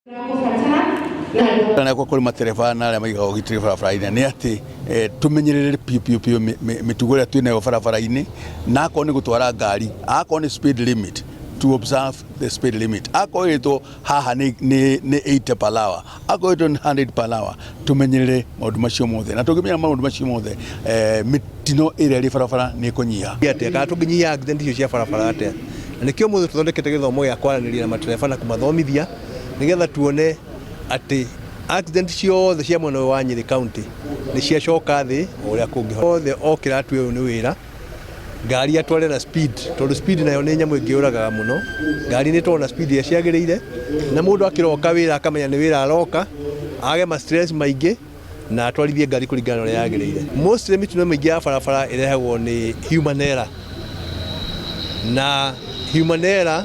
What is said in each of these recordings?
Na kwa kũrĩ matereba na arĩa maigaga ũgitĩri barabara-inĩ nĩ atĩ tũmenyerere piũ piũ piũ mĩtugo ĩrĩa twĩnayo barabara-inĩ, na akorwo nĩ gũtwara ngari, akorwo nĩ speed limit, to observe the speed limit. Akorwo ĩtwo haha nĩ 80 per hour, akorwo ĩtwo nĩ 100 per hour, tũmenyerere maũndũ macio mothe, na tũngĩmenya maũndũ macio mothe, mĩtino ĩrĩa ĩrĩ barabara nĩ ĩkũnyiha. Atĩa kana tũngĩnyihia accident icio cia barabara atĩa? Na nĩkĩo mũthĩ tũthondekete gĩthomo gĩa kwaranĩria na matereba na kũmathomithia, nĩgetha tuone atĩ accident ciothe cia mwena ũyũ wa Nyĩrĩ County nĩ ciacoka thĩ o ũrĩa kũngĩhota. Othe okĩra atue ũyũ nĩ wĩra, ngari atware na speed, tondũ speed nayo nĩ nyamũ ĩngĩ yũragaga mũno. Ngari nĩ ĩtwarwo na speed ĩrĩa ciagĩrĩire, na mũndũ akĩroka wĩra akamenya nĩ wĩra aroka, age ma stress maingĩ na atwarithie ngari kũringana na ũrĩa yagĩrĩire. Mostly mĩtino mĩingĩ ya barabara ĩrehagwo nĩ human error, na human error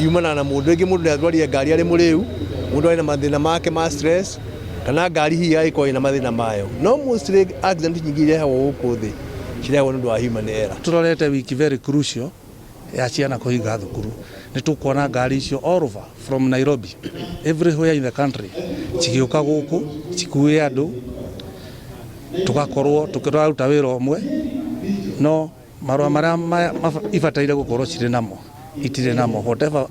yumanaga na mũndũ. Rĩngĩ mũndũ nĩ atwarire ngari arĩ mũrĩu, mũndũ arĩ na mathĩna make ma stress, kana ngari hihi ĩgagĩkorwo ĩna mathĩna mayo, no mostly accident nyingĩ irehagwo gũkũ thĩ cirehagwo nĩ ũndũ wa human error. Turorete wiki very crucial ya ciana kũhinga thukuru. Nĩ tũkuona ngari icio all over from Nairobi, everywhere in the country, cigĩũka gũkũ cikue andũ, tũgakorwo tũkĩraruta wĩra ũmwe, no marũa marĩa ibataire gũkorwo cirĩ namo itirĩ namo, whatever.